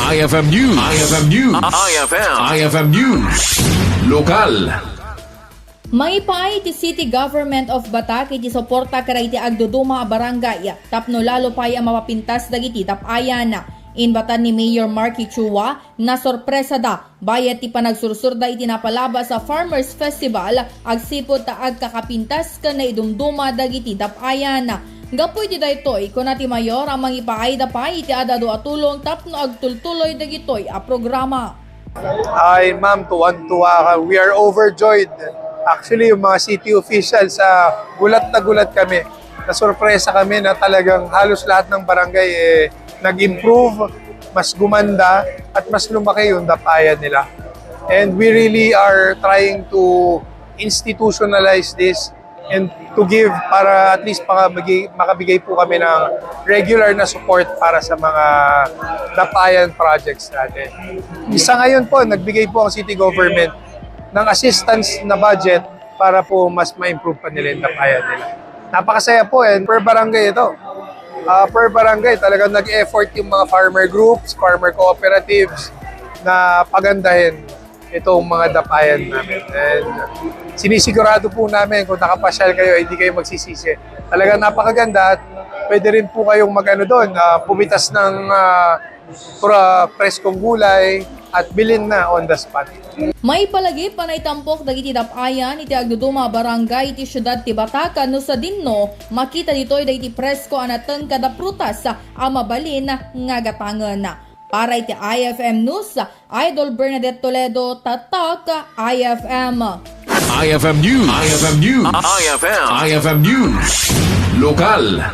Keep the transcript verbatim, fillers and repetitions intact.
I F M News. I F M News. I F M. I F M News. Lokal. Mangipaay ti City Government of Batac iti suporta kadagiti agduduma a barangay tapno lalo pay a mapapintas dagiti dap-ayan. Inbatan ni Mayor Marky Chua, nasorpresada bayat ti panagsursurda iti napalabas a Farmers Festival agsipud ta agkakapintas ken naidumduma dagiti dap-ayan. Gapu iti daytoy, kuna ti Mayor a mangipaayda pay iti ad-adu a tulong tapno agtultuloy dagitoy a programa. Ay, ma'am, tuwan-tuwa ka. We are overjoyed. Actually, yung mga city officials, ah, gulat na gulat kami. Nasurpresa kami na talagang halos lahat ng barangay, eh, nag-improve, mas gumanda, at mas lumaki yung dap-ayan nila. And we really are trying to institutionalize this and to give para at least makabigay, makabigay po kami ng regular na support para sa mga dap-ayan projects natin. Sa ngayon po, nagbigay po ang city government ng assistance na budget para po mas ma-improve pa nila yung dap-ayan nila. Napakasaya po, and per barangay ito. Ah, per barangay, talagang nag-effort yung mga farmer groups, farmer cooperatives na pagandahin itong mga dap-ayan namin. And sinisigurado po namin, kung nakapasyal kayo, hindi kayo magsisisi. Talagang napakaganda at pwede rin po kayong mag-ano doon, ah, pumitas ng, ah, pra-, preskong gulay at bilhin na on the spot. Maipalagip a naitampok dagiti dap-ayan iti agduduma a barangay iti siudad ti Batac no sadino makita ditoy dagiti presko a nateng kada prutas a mabalin nga gatangen. Para iti I F M News, Idol Bernadette Toledo, Tatak I F M. I F M News. I F M News. I F M. I F M News. Lokal.